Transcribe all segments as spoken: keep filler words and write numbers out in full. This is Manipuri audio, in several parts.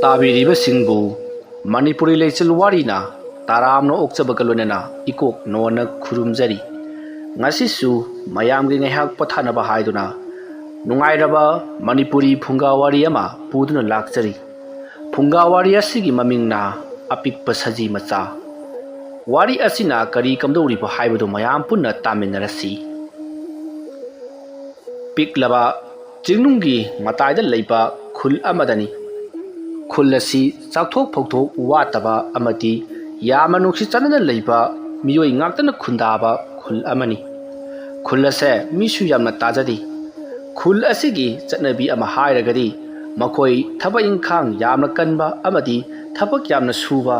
ꯇꯥꯕꯤꯔꯤꯕꯁꯤꯡꯕꯨ ꯃꯅꯤꯄꯨꯔꯤ ꯂꯩꯆꯤꯜ ꯋꯥꯔꯤꯅ ꯇꯔꯥꯝꯅ ꯑꯣꯛꯆꯕꯒ ꯂꯣꯏꯅꯅ ꯏꯀꯣꯛ ꯅꯣꯟꯅ ꯈꯨꯔꯨꯝꯖꯔꯤ꯫ ꯉꯁꯤꯁꯨ ꯃꯌꯥꯝꯒꯤ ꯉꯥꯏꯍꯥꯛ ꯄꯣꯊꯥꯅꯕ ꯍꯥꯏꯗꯨꯅ ꯅꯨꯡꯉꯥꯏꯔꯕ ꯃꯅꯤꯄꯨꯔꯤ ꯐꯨꯡꯒꯥ ꯋꯥꯔꯤ ꯑꯃ ꯄꯨꯗꯨꯅ ꯂꯥꯛꯆꯔꯤ꯫ ꯐꯨꯡꯒꯥ ꯋꯥꯔꯤ ꯑꯁꯤꯒꯤ ꯃꯃꯤꯡꯅ ꯑꯄꯤꯛꯄ ꯁꯖꯤ ꯃꯆꯥ꯫ ꯋꯥꯔꯤ ꯑꯁꯤꯅ ꯀꯔꯤ ꯀꯝꯗꯧꯔꯤꯕ ꯍꯥꯏꯕꯗꯨ ꯃꯌꯥꯝ ꯄꯨꯟꯅ ꯇꯥꯃꯤꯟꯅꯔꯁꯤ꯫ ꯄꯤꯛꯂꯕ ꯆꯤꯡꯅꯨꯡꯒꯤ ꯃꯇꯥꯏꯗ ꯂꯩꯕ ꯈꯨꯜ ꯑꯃꯗꯅꯤ꯫ ꯈꯨꯜ ꯑꯁꯤ ꯆꯥꯎꯊꯣꯛ ꯐꯧꯊꯣꯛ ꯋꯥꯠꯇꯕ ꯑꯃꯗꯤ ꯌꯥꯝꯅ ꯅꯨꯡꯁꯤ ꯆꯥꯟꯅꯅ ꯂꯩꯕ ꯃꯤꯑꯣꯏ ꯉꯥꯛꯇꯅ ꯈꯨꯟꯗꯥꯕ ꯈꯨꯜ ꯑꯃꯅꯤ꯫ ꯈꯨꯜ ꯑꯁꯦ ꯃꯤꯁꯨ ꯌꯥꯝꯅ ꯇꯥꯖꯗꯦ꯫ ꯈꯨꯜ ꯑꯁꯤꯒꯤ ꯆꯠꯅꯕꯤ ꯑꯃ ꯍꯥꯏꯔꯒꯗꯤ ꯃꯈꯣꯏ ꯊꯕꯛ ꯏꯪꯈꯥꯡ ꯌꯥꯝꯅ ꯀꯟꯕ ꯑꯃꯗꯤ ꯊꯕꯛ ꯌꯥꯝꯅ ꯁꯨꯕ,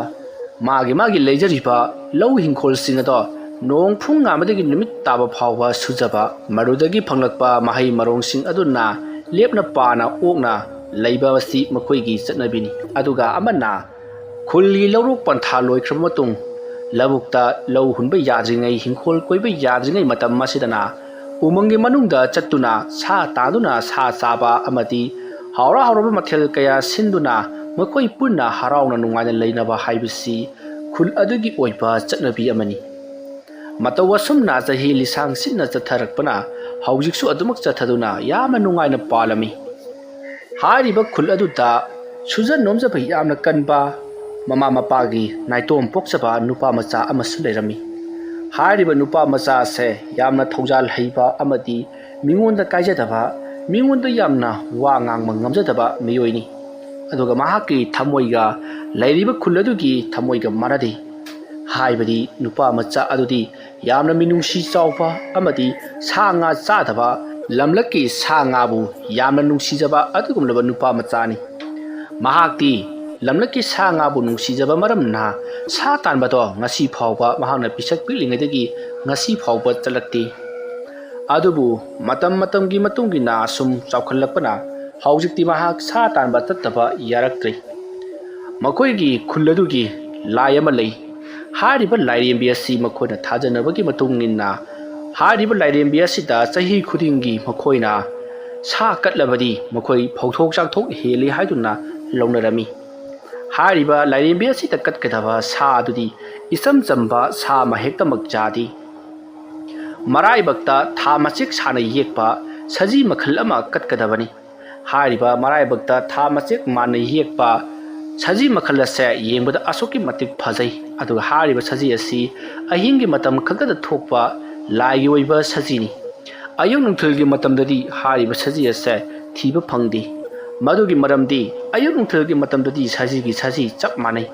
ꯃꯥꯒꯤ ꯃꯥꯒꯤ ꯂꯩꯖꯔꯤꯕ ꯂꯧ ꯍꯤꯡꯈꯣꯜꯁꯤꯡ ꯑꯗꯣ ꯅꯣꯡ ꯐꯨꯡ ꯉꯥꯃꯗꯒꯤ ꯅꯨꯃꯤꯠ ꯇꯥꯕ ꯐꯥꯎꯕ ꯁꯨꯖꯕ, ꯃꯗꯨꯗꯒꯤ ꯐꯪꯂꯛꯄ ꯃꯍꯩ ꯃꯔꯣꯡꯁꯤꯡ ꯑꯗꯨꯅ ꯂꯦꯞꯅ ꯄꯥꯅ ꯑꯣꯛꯅ ꯂꯩꯕ ꯑꯁꯤ ꯃꯈꯣꯏꯒꯤ ꯆꯠꯅꯕꯤꯅꯤ꯫ ꯑꯗꯨꯒ ꯑꯃꯅ, ꯈꯨꯜꯒꯤ ꯂꯧꯔꯣꯛ ꯄꯟꯊꯥ ꯂꯣꯏꯈ꯭ꯔꯕ ꯃꯇꯨꯡ ꯂꯧꯕꯨꯛꯇ ꯂꯧ ꯍꯨꯟꯕ ꯌꯥꯗ꯭ꯔꯤꯉꯩ, ꯍꯤꯡꯈꯣꯜ ꯀꯣꯏꯕ ꯌꯥꯗ꯭ꯔꯤꯉꯩ ꯃꯇꯝ ꯑꯁꯤꯗꯅ ꯎꯃꯪꯒꯤ ꯃꯅꯨꯡꯗ ꯆꯠꯇꯨꯅ ꯁꯥ ꯇꯥꯟꯗꯨꯅ ꯁꯥ ꯆꯥꯕ ꯑꯃꯗꯤ ꯍꯥꯎꯔ ꯍꯥꯎꯔꯕ ꯃꯊꯦꯜ ꯀꯌꯥ ꯁꯤꯟꯗꯨꯅ ꯃꯈꯣꯏ ꯄꯨꯟꯅ ꯍꯔꯥꯎꯅ ꯅꯨꯡꯉꯥꯏꯅ ꯂꯩꯅꯕ ꯍꯥꯏꯕꯁꯤ ꯈꯨꯜ ꯑꯗꯨꯒꯤ ꯑꯣꯏꯕ ꯆꯠꯅꯕꯤ ꯑꯃꯅꯤ꯫ ꯃꯇꯧ ꯑꯁꯨꯝꯅ ꯆꯍꯤ ꯂꯤꯁꯥꯡ ꯁꯤꯠꯅ ꯆꯠꯊꯔꯛꯄꯅ ꯍꯧꯖꯤꯛꯁꯨ ꯑꯗꯨꯃꯛ ꯆꯠꯊꯗꯨꯅ ꯌꯥꯝꯅ ꯅꯨꯡꯉꯥꯏꯅ ꯄꯥꯜꯂꯝꯃꯤ꯫ ꯍꯥꯏꯔꯤꯕ ꯈꯨꯜ ꯑꯗꯨꯗ ꯁꯨꯖ ꯅꯣꯝꯖꯕ ꯌꯥꯝꯅ ꯀꯟꯕ, ꯃꯃꯥ ꯃꯄꯥꯒꯤ ꯅꯥꯏꯇꯣꯝ ꯄꯣꯛꯆꯕ ꯅꯨꯄꯥ ꯃꯆꯥ ꯑꯃꯁꯨ ꯂꯩꯔꯝꯃꯤ꯫ ꯍꯥꯏꯔꯤꯕ ꯅꯨꯄꯥ ꯃꯆꯥ ꯑꯁꯦ ꯌꯥꯝꯅ ꯊꯧꯖꯥꯜ ꯍꯩꯕ ꯑꯃꯗꯤ ꯃꯤꯉꯣꯟꯗ ꯀꯥꯏꯖꯗꯕ, ꯃꯤꯉꯣꯟꯗ ꯌꯥꯝꯅ ꯋꯥ ꯉꯥꯡꯕ ꯉꯝꯖꯗꯕ ꯃꯤꯑꯣꯏꯅꯤ꯫ ꯑꯗꯨꯒ ꯃꯍꯥꯛꯀꯤ ꯊꯃꯣꯏꯒ ꯂꯩꯔꯤꯕ ꯈꯨꯜ ꯑꯗꯨꯒꯤ ꯊꯃꯣꯏꯒ ꯃꯥꯟꯅꯗꯦ꯫ ꯍꯥꯏꯕꯗꯤ ꯅꯨꯄꯥ ꯃꯆꯥ ꯑꯗꯨꯗꯤ ꯌꯥꯝꯅ ꯃꯤꯅꯨꯡꯁꯤ ꯆꯥꯎꯕ ꯑꯃꯗꯤ ꯁꯥ ꯉꯥ ꯆꯥꯗꯕ, ꯂꯝꯂꯛꯀꯤ ꯁꯥ ꯉꯥꯕꯨ ꯌꯥꯝꯅ ꯅꯨꯡꯁꯤꯖꯕ ꯑꯗꯨꯒꯨꯝꯂꯕ ꯅꯨꯄꯥ ꯃꯆꯥꯅꯤ꯫ ꯃꯍꯥꯛꯇꯤ ꯂꯝꯂꯛꯀꯤ ꯁꯥ ꯉꯥꯕꯨ ꯅꯨꯡꯁꯤꯖꯕ ꯃꯔꯝꯅ ꯁꯥ ꯇꯥꯟꯕꯗꯣ ꯉꯁꯤ ꯐꯥꯎꯕ ꯃꯍꯥꯛꯅ ꯄꯤꯁꯛ ꯄꯤꯛꯂꯤꯉꯩꯗꯒꯤ ꯉꯁꯤ ꯐꯥꯎꯕ ꯆꯠꯂꯛꯇꯦ꯫ ꯑꯗꯨꯕꯨ ꯃꯇꯝ ꯃꯇꯝꯒꯤ ꯃꯇꯨꯡ ꯏꯟꯅ ꯑꯁꯨꯝ ꯆꯥꯎꯈꯠꯂꯛꯄꯅ ꯍꯧꯖꯤꯛꯇꯤ ꯃꯍꯥꯛ ꯁꯥ ꯇꯥꯟꯕ ꯆꯠꯇꯕ ꯌꯥꯔꯛꯇ꯭ꯔꯦ꯫ ꯃꯈꯣꯏꯒꯤ ꯈꯨꯜ ꯑꯗꯨꯒꯤ ꯂꯥꯏ ꯑꯃ ꯂꯩ꯫ ꯍꯥꯏꯔꯤꯕ ꯂꯥꯏꯔꯦꯝꯕꯤ ꯑꯁꯤ ꯃꯈꯣꯏꯅ ꯊꯥꯖꯅꯕꯒꯤ ꯃꯇꯨꯡ ꯏꯟꯅ ꯍꯥꯏꯔꯤꯕ ꯂꯥꯏꯔꯦꯝꯕꯤ ꯑꯁꯤꯗ ꯆꯍꯤ ꯈꯨꯗꯤꯡꯒꯤ ꯃꯈꯣꯏꯅ ꯁꯥ ꯀꯠꯂꯕꯗꯤ ꯃꯈꯣꯏ ꯐꯧꯊꯣꯛ ꯆꯥꯛꯊꯣꯛ ꯍꯦꯜꯂꯤ ꯍꯥꯏꯗꯨꯅ ꯂꯧꯅꯔꯝꯃꯤ꯫ ꯍꯥꯏꯔꯤꯕ ꯂꯥꯏꯔꯦꯝꯕꯤ ꯑꯁꯤꯗ ꯀꯠꯀꯗꯕ ꯁꯥ ꯑꯗꯨꯗꯤ ꯏꯆꯝ ꯆꯝꯕ ꯁꯥ ꯑꯃ ꯍꯦꯛꯇꯃꯛ ꯆꯥꯗꯦ꯫ ꯃꯔꯥꯏꯕꯛꯇ ꯊꯥ ꯃꯆꯦꯛ ꯁꯥꯅ ꯌꯦꯛꯄ ꯁꯖꯤ ꯃꯈꯜ ꯑꯃ ꯀꯠꯀꯗꯕꯅꯤ꯫ ꯍꯥꯏꯔꯤꯕ ꯃꯔꯥꯏꯕꯛꯇ ꯊꯥ ꯃꯆꯦꯛ ꯃꯥꯟꯅ ꯌꯦꯛꯄ ꯁꯖꯤ ꯃꯈꯜ ꯑꯁꯦ ꯌꯦꯡꯕꯗ ꯑꯁꯨꯛꯀꯤ ꯃꯇꯤꯛ ꯐꯖꯩ꯫ ꯑꯗꯨꯒ ꯍꯥꯏꯔꯤꯕ ꯁꯖꯤ ꯑꯁꯤ ꯑꯍꯤꯡꯒꯤ ꯃꯇꯝ ꯈꯛꯇꯗ ꯊꯣꯛꯄ ꯂꯥꯏꯒꯤ ꯑꯣꯏꯕ ꯁꯖꯤꯅꯤ꯫ ꯑꯌꯨꯛ ꯅꯨꯡꯊꯤꯜꯒꯤ ꯃꯇꯝꯗꯗꯤ ꯍꯥꯏꯔꯤꯕ ꯁꯖꯤ ꯑꯁꯦ ꯊꯤꯕ ꯐꯪꯗꯦ꯫ ꯃꯗꯨꯒꯤ ꯃꯔꯝꯗꯤ ꯑꯌꯨꯛ ꯅꯨꯡꯊꯤꯜꯒꯤ ꯃꯇꯝꯗꯗꯤ ꯁꯖꯤꯒꯤ ꯁꯖꯤ ꯆꯞ ꯃꯥꯟꯅꯩ꯫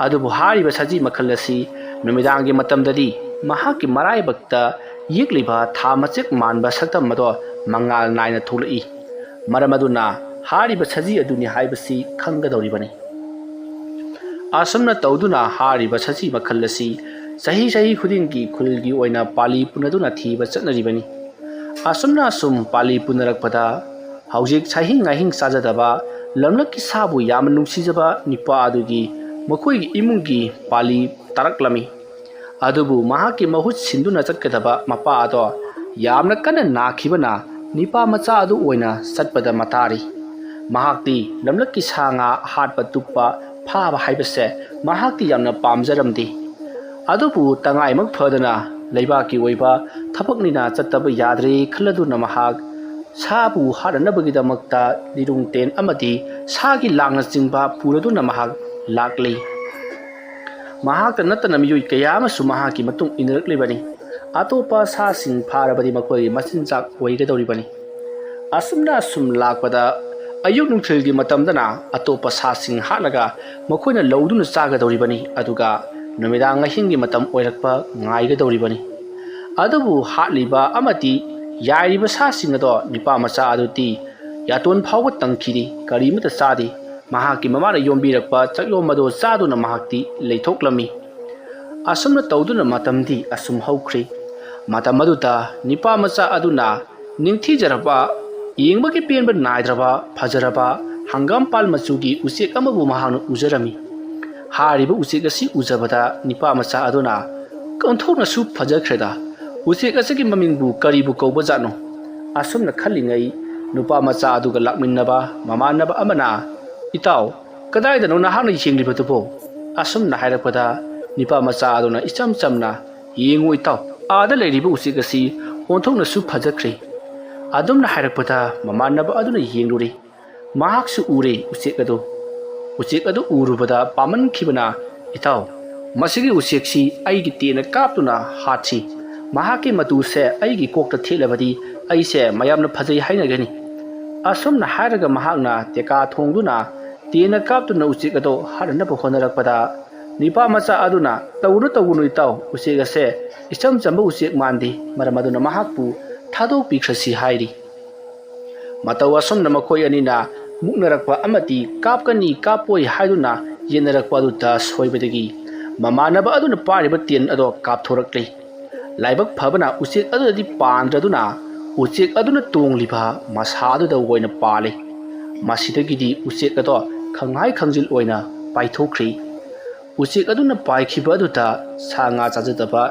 ꯑꯗꯨꯕꯨ ꯍꯥꯏꯔꯤꯕ ꯁꯖꯤ ꯃꯈꯜ ꯑꯁꯤ ꯅꯨꯃꯤꯗꯥꯡꯒꯤ ꯃꯇꯝꯗꯗꯤ ꯃꯍꯥꯛꯀꯤ ꯃꯔꯥꯏꯕꯛꯇ ꯌꯦꯛꯂꯤꯕ ꯊꯥ ꯃꯆꯦꯛ ꯃꯥꯟꯕ ꯁꯛꯇꯝ ꯑꯗꯣ ꯃꯉꯥꯜ ꯅꯥꯏꯅ ꯊꯣꯛꯂꯛꯏ꯫ ꯃꯔꯝ ꯑꯗꯨꯅ ꯍꯥꯏꯔꯤꯕ ꯁꯖꯤ ꯑꯗꯨꯅꯤ ꯍꯥꯏꯕꯁꯤ ꯈꯪꯒꯗꯧꯔꯤꯕꯅꯤ꯫ ꯑꯁꯨꯝꯅ ꯇꯧꯗꯨꯅ ꯍꯥꯏꯔꯤꯕ ꯁꯖꯤ ꯃꯈꯜ ꯑꯁꯤ ꯆꯍꯤ ꯆꯍꯤ ꯈꯨꯗꯤꯡꯒꯤ ꯈꯨꯜꯒꯤ ꯑꯣꯏꯅ ꯄꯥꯂꯤ ꯄꯨꯅꯗꯨꯅ ꯊꯤꯕ ꯆꯠꯅꯔꯤꯕꯅꯤ꯫ ꯑꯁꯨꯝꯅ ꯑꯁꯨꯝ ꯄꯥꯂꯤ ꯄꯨꯅꯔꯛꯄꯗ ꯍꯧꯖꯤꯛ ꯁꯍꯤꯡ ꯉꯥꯍꯤꯡ ꯆꯥꯖꯗꯕ ꯂꯝꯂꯛꯀꯤ ꯁꯥꯕꯨ ꯌꯥꯝꯅ ꯅꯨꯡꯁꯤꯖꯕ ꯅꯨꯄꯥ ꯑꯗꯨꯒꯤ ꯃꯈꯣꯏꯒꯤ ꯏꯃꯨꯡꯒꯤ ꯄꯥꯂꯤ ꯇꯥꯔꯛꯂꯝꯃꯤ꯫ ꯑꯗꯨꯕꯨ ꯃꯍꯥꯛꯀꯤ ꯃꯍꯨꯠ ꯁꯤꯟꯗꯨꯅ ꯆꯠꯀꯗꯕ ꯃꯄꯥ ꯑꯗꯣ ꯌꯥꯝꯅ ꯀꯟꯅ ꯅꯥꯈꯤꯕꯅ ꯅꯤꯄꯥ ꯃꯆꯥ ꯑꯗꯨ ꯑꯣꯏꯅ ꯆꯠꯄꯗ ꯃꯇꯥꯔꯤ꯫ ꯃꯍꯥꯛꯇꯤ ꯂꯝꯂꯛꯀꯤ ꯁꯥ ꯉꯥ ꯍꯥꯠꯄ ꯇꯨꯞꯄ ꯐꯥꯕ ꯍꯥꯏꯕꯁꯦ ꯃꯍꯥꯛꯇꯤ ꯌꯥꯝꯅ ꯄꯥꯝꯖꯔꯝꯗꯦ꯫ ꯑꯗꯨꯕꯨ ꯇꯉꯥꯏꯃꯛ ꯐꯗꯅ ꯂꯩꯕꯥꯛꯀꯤ ꯑꯣꯏꯕ ꯊꯕꯛꯅꯤꯅ ꯆꯠꯇꯕ ꯌꯥꯗ꯭ꯔꯦ ꯈꯜꯂꯗꯨꯅ ꯃꯍꯥꯛ ꯁꯥꯕꯨ ꯍꯥꯠꯅꯅꯕꯒꯤꯗꯃꯛꯇ ꯂꯤꯔꯨꯡ ꯇꯦꯟ ꯑꯃꯗꯤ ꯁꯥꯒꯤ ꯂꯥꯡꯅꯆꯤꯡꯕ ꯄꯨꯔꯗꯨꯅ ꯃꯍꯥꯛ ꯂꯥꯛꯂꯤ꯫ ꯃꯍꯥꯛꯇ ꯅꯠꯇꯅ ꯃꯤꯑꯣꯏ ꯀꯌꯥ ꯑꯃꯁꯨ ꯃꯍꯥꯛꯀꯤ ꯃꯇꯨꯡ ꯏꯟꯅꯔꯛꯂꯤꯕꯅꯤ꯫ ꯑꯇꯣꯞꯄ ꯁꯥꯁꯤꯡ ꯐꯥꯔꯕꯗꯤ ꯃꯈꯣꯏꯒꯤ ꯃꯆꯤꯟꯖꯥꯛ ꯑꯣꯏꯒꯗꯧꯔꯤꯕꯅꯤ꯫ ꯑꯁꯨꯝꯅ ꯑꯁꯨꯝ ꯂꯥꯛꯄꯗ ꯑꯌꯨꯛ ꯅꯨꯡꯊꯤꯜꯒꯤ ꯃꯇꯝꯗꯅ ꯑꯇꯣꯞꯄ ꯁꯥꯁꯤꯡ ꯍꯥꯠꯂꯒ ꯃꯈꯣꯏꯅ ꯂꯧꯗꯨꯅ ꯆꯥꯒꯗꯧꯔꯤꯕꯅꯤ, ꯑꯗꯨꯒ ꯅꯨꯃꯤꯗꯥꯡ ꯑꯍꯤꯡꯒꯤ ꯃꯇꯝ ꯑꯣꯏꯔꯛꯄ ꯉꯥꯏꯒꯗꯧꯔꯤꯕꯅꯤ꯫ ꯑꯗꯨꯕꯨ ꯍꯥꯠꯂꯤꯕ ꯑꯃꯗꯤ ꯌꯥꯏꯔꯤꯕ ꯁꯥꯁꯤꯡ ꯑꯗꯣ ꯅꯤꯄꯥ ꯃꯆꯥ ꯑꯗꯨꯗꯤ ꯌꯥꯇꯣꯟ ꯐꯥꯎꯕ ꯇꯪꯈꯤꯗꯦ, ꯀꯔꯤꯃꯠꯇ ꯆꯥꯗꯦ꯫ ꯃꯍꯥꯛꯀꯤ ꯃꯃꯥꯅ ꯌꯣꯝꯕꯤꯔꯛꯄ ꯆꯥꯛꯌꯣꯝ ꯑꯗꯨ ꯆꯥꯗꯨꯅ ꯃꯍꯥꯛꯇꯤ ꯂꯩꯊꯣꯛꯂꯝꯃꯤ꯫ ꯑꯁꯨꯝꯅ ꯇꯧꯗꯨꯅ ꯃꯇꯝꯗꯤ ꯑꯁꯨꯝ ꯍꯧꯈ꯭ꯔꯦ꯫ ꯃꯇꯝ ꯑꯗꯨꯗ ꯅꯤꯄꯥ ꯃꯆꯥ ꯑꯗꯨꯅ ꯅꯤꯡꯊꯤꯖꯔꯕ, ꯌꯦꯡꯕꯒꯤ ꯄꯦꯟꯕ ꯅꯥꯏꯗ꯭ꯔꯕ ꯐꯖꯔꯕ ꯍꯪꯒꯥꯝꯄꯥꯜ ꯃꯆꯨꯒꯤ ꯎꯆꯦꯛ ꯑꯃꯕꯨ ꯃꯍꯥꯛꯅ ꯎꯖꯔꯝꯃꯤ꯫ ꯍꯥꯏꯔꯤꯕ ꯎꯆꯦꯛ ꯑꯁꯤ ꯎꯖꯕꯗ ꯅꯤꯄꯥ ꯃꯆꯥ ꯑꯗꯨꯅ, "ꯑꯣꯟꯊꯣꯛꯅꯁꯨ ꯐꯖꯈ꯭ꯔꯦꯗ, ꯎꯆꯦꯛ ꯑꯁꯤꯒꯤ ꯃꯃꯤꯡꯕꯨ ꯀꯔꯤꯕꯨ ꯀꯧꯕꯖꯥꯠꯅꯣ?" ꯑꯁꯨꯝꯅ ꯈꯜꯂꯤꯉꯩ ꯅꯨꯄꯥ ꯃꯆꯥ ꯑꯗꯨꯒ ꯂꯥꯛꯃꯤꯟꯅꯕ ꯃꯃꯥꯟꯅꯕ ꯑꯃꯅ "ꯏꯇꯥꯎ, ꯀꯗꯥꯏꯗꯅꯣ ꯅꯍꯥꯛꯅ ꯌꯦꯡꯂꯤꯕꯗꯨꯕꯣ?" ꯑꯁꯨꯝꯅ ꯍꯥꯏꯔꯛꯄꯗ, ꯅꯤꯄꯥ ꯃꯆꯥ ꯑꯗꯨꯅ ꯏꯆꯝ ꯆꯝꯅ, "ꯌꯦꯡꯉꯨ ꯏꯇꯥꯎ, ꯑꯥꯗ ꯂꯩꯔꯤꯕ ꯎꯆꯦꯛ ꯑꯁꯤ ꯑꯣꯟꯊꯣꯛꯅꯁꯨ ꯐꯖꯈ꯭ꯔꯦ"꯫ ꯑꯗꯨꯝꯅ ꯍꯥꯏꯔꯛꯄꯗ, ꯃꯃꯥꯟꯅꯕ ꯑꯗꯨꯅ ꯌꯦꯡꯂꯨꯔꯦ꯫ ꯃꯍꯥꯛꯁꯨ ꯎꯔꯦ ꯎꯆꯦꯛ ꯑꯗꯨ꯫ ꯎꯆꯦꯛ ꯑꯗꯨ ꯎꯔꯨꯕꯗ ꯄꯥꯝꯃꯟꯈꯤꯕꯅ, "ꯏꯇꯥꯎ, ꯃꯁꯤꯒꯤ ꯎꯆꯦꯛꯁꯤ ꯑꯩꯒꯤ ꯇꯦꯟꯅ ꯀꯥꯞꯇꯨꯅ ꯍꯥꯠꯁꯤ꯫ ꯃꯍꯥꯛꯀꯤ ꯃꯇꯨꯁꯦ ꯑꯩꯒꯤ ꯀꯣꯛꯇ ꯊꯦꯠꯂꯕꯗꯤ ꯑꯩꯁꯦ ꯃꯌꯥꯝꯅ ꯐꯖꯩ ꯍꯥꯏꯅꯒꯅꯤ"꯫ ꯑꯁꯨꯝꯅ ꯍꯥꯏꯔꯒ ꯃꯍꯥꯛꯅ ꯇꯦꯀꯥ ꯊꯣꯡꯗꯨꯅ ꯇꯦꯟꯅ ꯀꯥꯞꯇꯨꯅ ꯎꯆꯦꯛ ꯑꯗꯨ ꯍꯥꯠꯅꯅꯕ ꯍꯣꯠꯅꯔꯛꯄꯗ, ꯅꯤꯄꯥ ꯃꯆꯥ ꯑꯗꯨꯅ, "ꯇꯧꯒꯅꯨ, ꯇꯧꯒꯅꯨ ꯏꯇꯥꯎ, ꯎꯆꯦꯛ ꯑꯁꯦ ꯏꯆꯝ ꯆꯝꯕ ꯎꯆꯦꯛ ꯃꯥꯟꯗꯦ, ꯃꯔꯝ ꯑꯗꯨꯅ ꯃꯍꯥꯛꯄꯨ ꯊꯥꯗꯣꯛꯄꯤꯈ꯭ꯔꯁꯤ" ꯍꯥꯏꯔꯤ꯫ ꯃꯇꯧ ꯑꯁꯨꯝꯅ ꯃꯈꯣꯏ ꯑꯅꯤꯅ ꯃꯨꯛꯅꯔꯛꯄ ꯑꯃꯗꯤ ꯀꯥꯞꯀꯅꯤ ꯀꯥꯞꯄꯣꯏ ꯍꯥꯏꯗꯨꯅ ꯌꯦꯠꯅꯔꯛꯄ ꯑꯗꯨꯗ ꯁꯣꯏꯕꯗꯒꯤ ꯃꯃꯥꯟꯅꯕ ꯑꯗꯨꯅ ꯄꯥꯏꯔꯤꯕ ꯇꯦꯟ ꯑꯗꯣ ꯀꯥꯞꯊꯣꯔꯛꯂꯤ꯫ ꯂꯥꯏꯕꯛ ꯐꯕꯅ ꯎꯆꯦꯛ ꯑꯗꯨꯗꯗꯤ ꯄꯥꯟꯗ꯭ꯔꯗꯨꯅ ꯎꯆꯦꯛ ꯑꯗꯨꯅ ꯇꯣꯡꯂꯤꯕ ꯃꯁꯥ ꯑꯗꯨꯗ ꯑꯣꯏꯅ ꯄꯥꯜꯂꯤ꯫ ꯃꯁꯤꯗꯒꯤꯗꯤ ꯎꯆꯦꯛ ꯑꯗꯣ ꯈꯪꯍꯥꯏ ꯈꯪꯖꯤꯜ ꯑꯣꯏꯅ ꯄꯥꯏꯊꯣꯛꯈ꯭ꯔꯤ꯫ ꯎꯆꯦꯛ ꯑꯗꯨꯅ ꯄꯥꯏꯈꯤꯕ ꯑꯗꯨꯗ ꯁꯥ ꯉꯥ ꯆꯥꯖꯗꯕ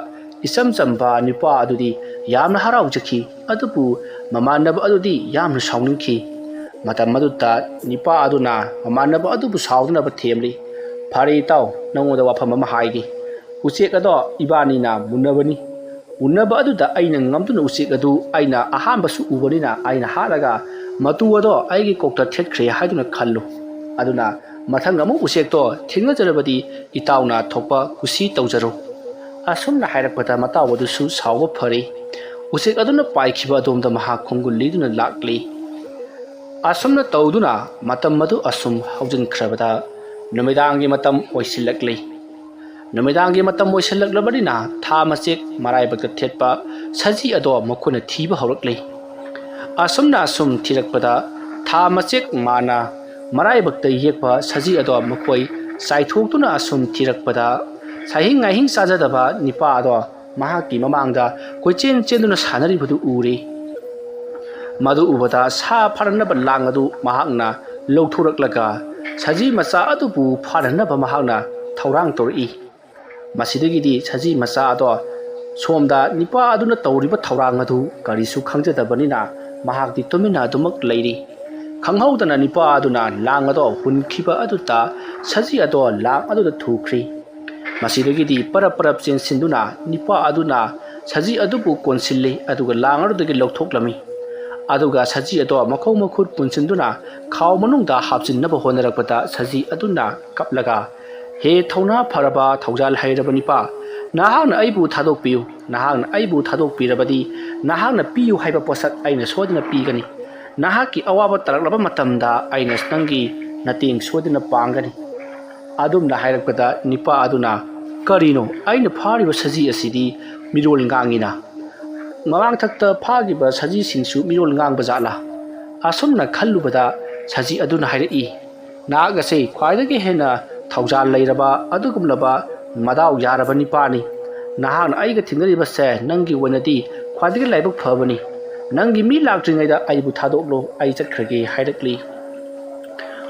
ꯏꯆꯝ ꯆꯝꯕ ꯅꯨꯄꯥ ꯑꯗꯨꯗꯤ ꯌꯥꯝꯅ ꯍꯔꯥꯎꯖꯈꯤ꯫ ꯑꯗꯨꯕꯨ ꯃꯃꯥꯟꯅꯕ ꯑꯗꯨꯗꯤ ꯌꯥꯝꯅ ꯁꯥꯎꯅꯤꯡꯈꯤ꯫ ꯃꯇꯝ ꯑꯗꯨꯗ ꯅꯨꯄꯥ ꯑꯗꯨꯅ ꯃꯃꯥꯟꯅꯕ ꯑꯗꯨꯕꯨ ꯁꯥꯎꯗꯅꯕ ꯊꯦꯝꯂꯤ꯫ "ꯐꯔꯦ ꯏꯇꯥꯎ, ꯅꯉꯣꯟꯗ ꯋꯥꯐꯝ ꯑꯃ ꯍꯥꯏꯒꯦ꯫ ꯎꯆꯦꯛ ꯑꯗꯣ ꯏꯕꯥꯅꯤꯅ ꯃꯨꯟꯅꯕꯅꯤ꯫ ꯎꯟꯅꯕ ꯑꯗꯨꯗ ꯑꯩꯅ ꯉꯝꯗꯨꯅ ꯎꯆꯦꯛ ꯑꯗꯨ ꯑꯩꯅ ꯑꯍꯥꯟꯕꯁꯨ ꯎꯕꯅꯤꯅ ꯑꯩꯅ ꯍꯥꯠꯂꯒ ꯃꯇꯨ ꯑꯗꯣ ꯑꯩꯒꯤ ꯀꯣꯛꯇ ꯊꯦꯠꯈ꯭ꯔꯦ ꯍꯥꯏꯗꯨꯅ ꯈꯜꯂꯨ꯫ ꯑꯗꯨꯅ ꯃꯊꯪ ꯑꯃꯨꯛ ꯎꯆꯦꯛꯇꯣ ꯊꯦꯡꯅꯖꯔꯕꯗꯤ ꯏꯇꯥꯎꯅ ꯊꯣꯛꯄ ꯀꯨꯁꯤ ꯇꯧꯖꯔꯣ"꯫ ꯑꯁꯨꯝꯅ ꯍꯥꯏꯔꯛꯄꯗ ꯃꯇꯥꯎ ꯑꯗꯨꯁꯨ ꯁꯥꯎꯕ ꯐꯔꯦ꯫ ꯎꯆꯦꯛ ꯑꯗꯨꯅ ꯄꯥꯏꯈꯤꯕ ꯑꯗꯣꯝꯗ ꯃꯍꯥꯛ ꯈꯣꯡꯒꯨꯜ ꯂꯤꯗꯨꯅ ꯂꯥꯛꯂꯤ꯫ ꯑꯁꯨꯝꯅ ꯇꯧꯗꯨꯅ ꯃꯇꯝ ꯑꯗꯨ ꯑꯁꯨꯝ ꯍꯧꯖꯤꯟꯈ꯭ꯔꯕꯗ ꯅꯨꯃꯤꯗꯥꯡꯒꯤ ꯃꯇꯝ ꯑꯣꯏꯁꯤꯜꯂꯛꯂꯤ꯫ ꯅꯨꯃꯤꯗꯥꯡꯒꯤ ꯃꯇꯝ ꯑꯣꯏꯁꯤꯜꯂꯛꯂꯕꯅꯤꯅ ꯊꯥ ꯃꯆꯦꯛ ꯃꯔꯥꯏꯕꯛꯇ ꯊꯦꯠꯄ ꯁꯖꯤ ꯑꯗꯣ ꯃꯈꯣꯏꯅ ꯊꯤꯕ ꯍꯧꯔꯛꯂꯤ꯫ ꯑꯁꯨꯝꯅ ꯑꯁꯨꯝ ꯊꯤꯔꯛꯄꯗ ꯊꯥ ꯃꯆꯦꯛ ꯃꯥꯅ ꯃꯔꯥꯏꯕꯛꯇ ꯌꯦꯛꯄ ꯁꯖꯤ ꯑꯗꯣ ꯃꯈꯣꯏ ꯆꯥꯏꯊꯣꯛꯇꯨꯅ ꯑꯁꯨꯝ ꯊꯤꯔꯛꯄꯗ ꯁꯍꯤꯡ ꯉꯥꯍꯤꯡ ꯆꯥꯖꯗꯕ ꯅꯤꯄꯥ ꯑꯗꯣ ꯃꯍꯥꯛꯀꯤ ꯃꯃꯥꯡꯗ ꯀꯣꯏꯆꯦꯟ ꯆꯦꯟꯗꯨꯅ ꯁꯥꯟꯅꯔꯤꯕꯗꯨ ꯎꯔꯦ꯫ ꯃꯗꯨ ꯎꯕꯗ ꯁꯥ ꯐꯥꯅꯅꯕ ꯂꯥꯡ ꯑꯗꯨ ꯃꯍꯥꯛꯅ ꯂꯧꯊꯣꯔꯛꯂꯒ ꯁꯖꯤ ꯃꯆꯥ ꯑꯗꯨꯕꯨ ꯐꯥꯅꯅꯕ ꯃꯍꯥꯛꯅ ꯊꯧꯔꯥꯡ ꯇꯧꯔꯛꯏ꯫ ꯃꯁꯤꯗꯒꯤꯗꯤ ꯁꯖꯤ ꯃꯆꯥ ꯑꯗꯣ ꯁꯣꯝꯗ ꯅꯤꯄꯥ ꯑꯗꯨꯅ ꯇꯧꯔꯤꯕ ꯊꯧꯔꯥꯡ ꯑꯗꯨ ꯀꯔꯤꯁꯨ ꯈꯪꯖꯗꯕꯅꯤꯅ ꯃꯍꯥꯛꯇꯤ ꯇꯨꯃꯤꯟꯅ ꯑꯗꯨꯃꯛ ꯂꯩꯔꯤ꯫ ꯈꯪꯍꯧꯗꯅ ꯅꯤꯄꯥ ꯑꯗꯨꯅ ꯂꯥꯡ ꯑꯗꯣ ꯍꯨꯟꯈꯤꯕ ꯑꯗꯨꯗ ꯁꯖꯤ ꯑꯗꯣ ꯂꯥꯡ ꯑꯗꯨꯗ ꯊꯨꯈ꯭ꯔꯤ꯫ ꯃꯁꯤꯗꯒꯤꯗꯤ ꯄꯔꯞ ꯄꯔꯞ ꯆꯦꯟꯁꯤꯟꯗꯨꯅ ꯅꯤꯄꯥ ꯑꯗꯨꯅ ꯁꯖꯤ ꯑꯗꯨꯕꯨ ꯀꯣꯟꯁꯤꯜꯂꯤ, ꯑꯗꯨꯒ ꯂꯥꯡ ꯑꯗꯨꯗꯒꯤ ꯂꯧꯊꯣꯛꯂꯝꯃꯤ꯫ ꯑꯗꯨꯒ ꯁꯖꯤ ꯑꯗꯣ ꯃꯈꯣꯡ ꯃꯈꯨꯠ ꯄꯨꯟꯁꯤꯟꯗꯨꯅ ꯈꯥꯎ ꯃꯅꯨꯡꯗ ꯍꯥꯞꯆꯤꯟꯅꯕ ꯍꯣꯠꯅꯔꯛꯄꯗ ꯁꯖꯤ ꯑꯗꯨꯅ ꯀꯞꯂꯒ, "ꯍꯦ ꯊꯧꯅꯥ ꯐꯔꯕ ꯊꯧꯖꯥꯜ ꯍꯩꯔꯕ ꯅꯤꯄꯥ, ꯅꯍꯥꯛꯅ ꯑꯩꯕꯨ ꯊꯥꯗꯣꯛꯄꯤꯌꯨ꯫ ꯅꯍꯥꯛꯅ ꯑꯩꯕꯨ ꯊꯥꯗꯣꯛꯄꯤꯔꯕꯗꯤ ꯅꯍꯥꯛꯅ ꯄꯤꯌꯨ ꯍꯥꯏꯕ ꯄꯣꯠꯁꯛ ꯑꯩꯅ ꯁꯣꯏꯗꯅ ꯄꯤꯒꯅꯤ꯫ ꯅꯍꯥꯛꯀꯤ ꯑꯋꯥꯕ ꯇꯥꯔꯛꯂꯕ ꯃꯇꯝꯗ ꯑꯩꯅ ꯅꯪꯒꯤ ꯃꯇꯦꯡ ꯁꯣꯏꯗꯅ ꯄꯥꯡꯒꯅꯤ"꯫ ꯑꯗꯨꯝꯅ ꯍꯥꯏꯔꯛꯄꯗ ꯅꯤꯄꯥ ꯑꯗꯨꯅ, "ꯀꯔꯤꯅꯣ, ꯑꯩꯅ ꯐꯥꯔꯤꯕ ꯁꯖꯤ ꯑꯁꯤꯗꯤ ꯃꯤꯔꯣꯜ ꯉꯥꯡꯉꯤꯅ? ꯃꯃꯥꯡꯊꯛꯇ ꯐꯥꯈꯤꯕ ꯁꯖꯤꯁꯤꯡꯁꯨ ꯃꯤꯔꯣꯜ ꯉꯥꯡꯕ ꯖꯥꯠꯂꯥ?" ꯑꯁꯨꯝꯅ ꯈꯜꯂꯨꯕꯗ ꯁꯖꯤ ꯑꯗꯨꯅ ꯍꯥꯏꯔꯛꯏ, "ꯅꯍꯥꯛ ꯑꯁꯤ ꯈ꯭ꯋꯥꯏꯗꯒꯤ ꯍꯦꯟꯅ ꯊꯧꯖꯥꯜ ꯂꯩꯔꯕ ꯑꯗꯨꯒꯨꯝꯂꯕ ꯃꯗꯥꯎ ꯌꯥꯔꯕ ꯅꯤꯄꯥꯅꯤ꯫ ꯅꯍꯥꯛꯅ ꯑꯩꯒ ꯊꯦꯡꯅꯔꯤꯕꯁꯦ ꯅꯪꯒꯤ ꯑꯣꯏꯅꯗꯤ ꯈ꯭ꯋꯥꯏꯗꯒꯤ ꯂꯥꯏꯕꯛ ꯐꯕꯅꯤ꯫ ꯅꯪꯒꯤ ꯃꯤ ꯂꯥꯛꯇ꯭ꯔꯤꯉꯩꯗ ꯑꯩꯕꯨ ꯊꯥꯗꯣꯛꯂꯣ, ꯑꯩ ꯆꯠꯈ꯭ꯔꯒꯦ" ꯍꯥꯏꯔꯛꯂꯤ꯫